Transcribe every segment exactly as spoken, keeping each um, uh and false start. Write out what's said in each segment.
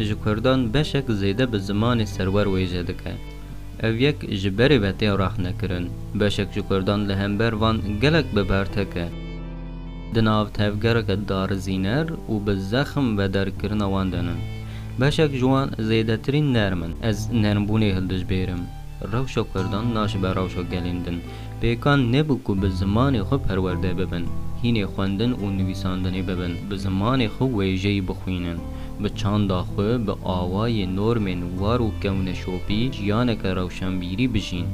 Ji Kurdan beşek zêde bi zimanê serwer wêje dike. Ev yek ji berê ve tê rexnekirin. Beşek ji Kurdan li hember van gelek bi berte ke. Di nav tevgereke darizîner û bi zexm vederkirina wan de ne. Beşek ji wan zêdetirîn nerm in. Ez nermbûnê hildijbêrim. Rewşa Kurdan naşibe rewşa gelên din. Pêkan nebû ku bi zimanê xwe perwerde bibin, hînê xwendin û nivîsandinê bibin, bi zimanê xwe wêjeyî bixwînin, bi çanda xwe, bi awayê normên war û kewneşopî jiyaneke rewşenbîrî bijîn.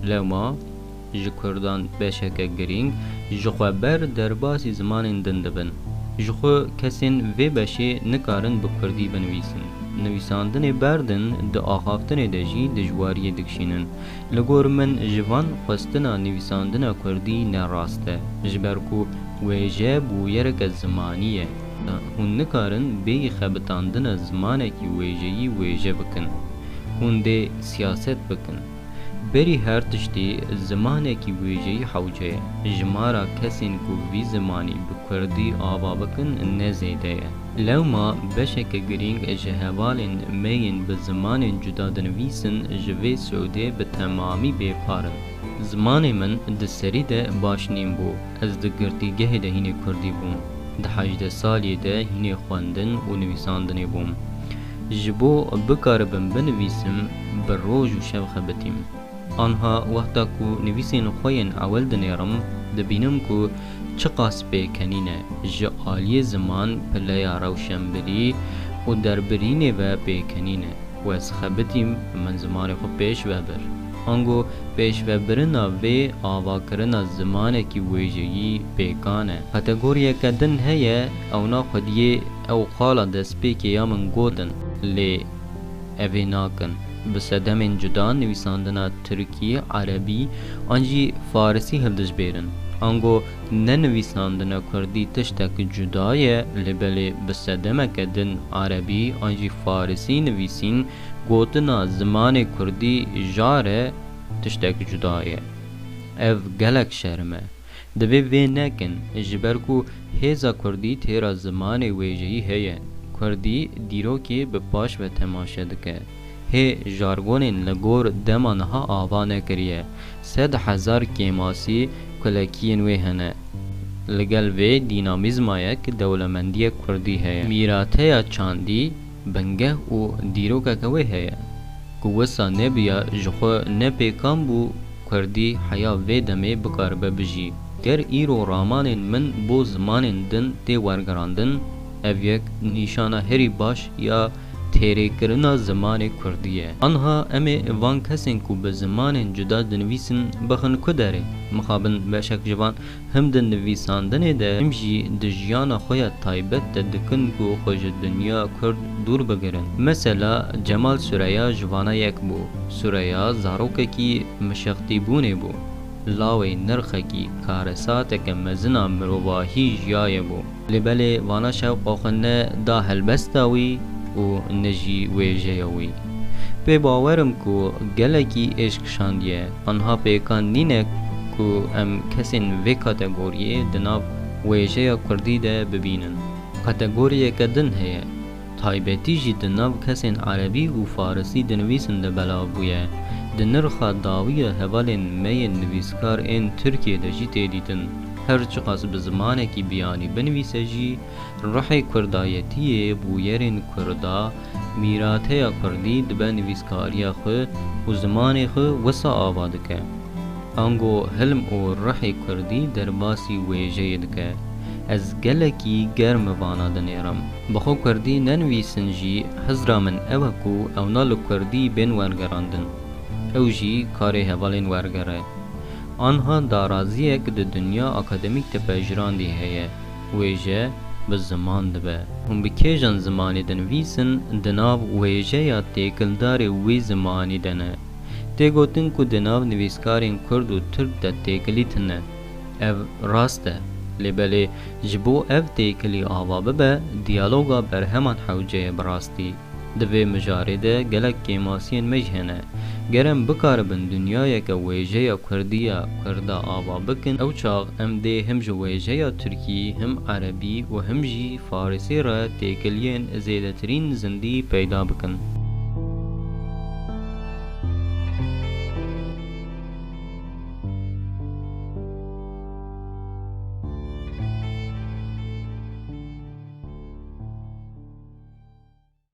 Lewma ji Kurdan beşeke girîng ji xwe ber derbasî zimanên din dibin. Ji xwe kesên vê beşê nikarin bi kurdî binivîsin. Nivîsandinê berdin, di axaftinê de jî dijwariyê dikişînin. Li gor min ji van xwestina nivîsandina kurdî ne rast e, ji ber ku wêje bûyereke zimanî ye. Hûn nikarin bêyî xebitandina zimanekî wêjeyî wêje bikin. Hûn dê siyaset bikin. Berî her tiştî zimanekî wêjeyî hewce ye. Jimara kesên ku vî zimanî bi kurdî ava bikin ne zêde ye. Lewma beşeke girîng ji hevalên me yên bi zimanên cuda dinivîsin ji vê sûdê bi temamî bêpar in. Zimanê min di serî de baş nîn bû. Ez di girtîgehê de hînê kurdî bûm. Di hejdeh saliyê de hînê xwendin û nivîsandinê bûm. Ji bo bikaribim binivîsim, bi roj û şev xebitîm. Anha wexta ku nivîsên xwe yên ewil dinêrim, dibînim ku çiqas pêkenîn e, ji aliyê ziman, pileya rewşenbirî û derbirînê ve pêkenîn e. Û ez xebitîm, min zimanê xwe pêş ve bir. Ango pêşvebirina vê avakirina zimanekî wêjeyî pêkan e. Kategoriyeke din heye, ewna xwediyê ew qala destpêkê ya min gotin, lê ev ê nakin. Bi sedemên cuda nivîsandina tirkî, erebî an jî farisî hildijbêrin. Ango ne nivîsandina kurdî tiştek cuda ye, lê belê bi sedemeke din erebî an jî farisî nivîsîn, gotina zimanê kurdî jar e, tiştek cuda ye. Ev gelek şerm e. Divê vê nekin, ji ber ku hêza kurdî têra zimanê wêjeyî heye. Kurdî dîrokê bi paş ve temaşe dike. Hê jargonên li gor dema niha ava nekiriye. Sed hezar kêmasî kulekiyên wê hene. Li gel vê dînamîzmayek dewlemendiyek kurdî heye. Mîrateya çandî, bingeh û dîrokeke wê heye, ku wisa nebiya ji xwe ne pêkan bû kurdî heya vê demê bikaribe bijî. Ger îro ramanên min bo zimanên din tê wergerandin, ev yek nîşana herî baş ya têrêkirina zimanê kurdî ye. Anha em ê van kesên ku bi zimanên cuda dinivîsin bixin ku derê? Mixabin beşek ji van him di nivîsandinê de, him jî di jiyana xwe ya taybet de dikin ku xwe ji dinya kurd dûr bigirin. Mesela Cemal Sureya ji vana yek bû. Sureya zarokekî mişextîbûnê bû. Lawê nirxekî karesateke mezin a mirovahî jiyaye bû. Lê belê vana şewqa xwe ne da helbesta wî û ne jî wêjeya wî. Pê bawer im ku gelekî êş kişandiye. Anha pêkan nîne ku em kesên vê kategoriyê di nav wêjeya kurdî de bibînin. Kategoriyeke din heye. Taybetî jî di nav kesên erebî û farisî dinivîsin de belav bûye. Di nirxa dawiya hevalên me yên nivîskar ên Tirkiyê de jî tê dîtin. Her çiqas bi zimanekî biyanî binivîse jî, ruhê kurdayetiyê, bûyerên kurda, mîrateya kurdî dibe nivîskariya xwe û zimanê xwe wisa ava dike. Ango hilm û ruhê kurdî derbasî wêjeyê dike. Ez gelekî germ vana dinêrim. Bi xwe kurdî nenivîsin jî, hizra min ew e ku ewna li kurdî bên wergerandin. Ew jî karê hevalên werger e. Anha daraziyek di dinya akademîk de pejirandî heye. Wêje bi ziman dibe. Hûn bi kêjan zimanê dinivîsin, di nav wêjeya têkildarê wê zimanî de ne. Tê gotin ku di nav nivîskarên kurd û tirk de têkilî tune. Ev rast e. Lê belê ji bo ev têkilî ava bibe, diyaloga berheman hewce ye bi rastî. Di vê mijarê de gelek kêmasiyên me jî hene. Ger em bikaribin dinyayeke wêjeya kurdî ya kurda ava bikin, ew çax em dê him ji wêjeya tirkî, him erebî û him jî farisî re têkiliyên zêdetirîn zindî peyda bikin.